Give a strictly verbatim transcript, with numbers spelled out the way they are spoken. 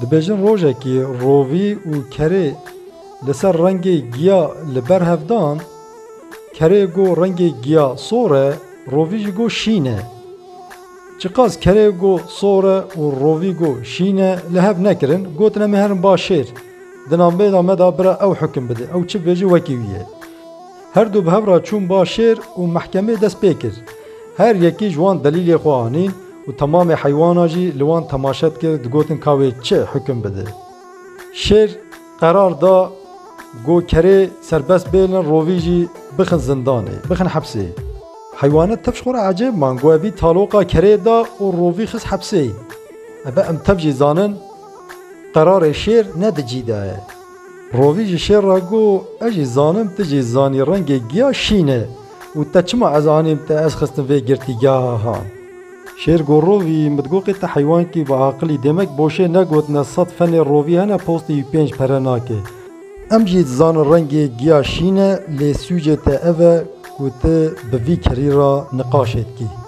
Dibêjin rojekî rovî û kerê li ser rengê giya li ber hev dan, kerê got rengê giya sor e, rovî jî got şîn e. Çiqas kerê got sor e û rovî got şîn e, li hev nekirin, gotin em ê herin ba şêr. Di navbeyna me de bira ew hukim bide, ew çi bêjî wekî wî ye. Her du bi hev re çûn ba şêr û mehkemê dest pê kir. Her yekî ji wan delîlê xwe anîn û temamê heywana jî li wan temaşe dikir, digotin ka wê çi hukim bide. Şêr qerar da, got kerê serbest bêlin, rovî jî bixin zindanê, bixin hepsê. Heywanet tev ji xwe re ecêb man, got evî taloqa kerê da û rovî xist hepsê. Ebe em tev jî zanin, qerarê şêr ne di cî de ye. Rovî ji şêr re got, ez jî zanim, tu jî zanî rengê giya şîn e û te çima ez anîm te ez xistim vê girtîgeha han. Şêr got rovî, min digot qê te heywankî bi aqilî, demek boşê negotine sed fenê rovî hene postê wî pênc pere nake. Em jî dizanin rengê giya şîn e, lê sûcê te ev e ku tu bi vî kerî re niqaşê dikî.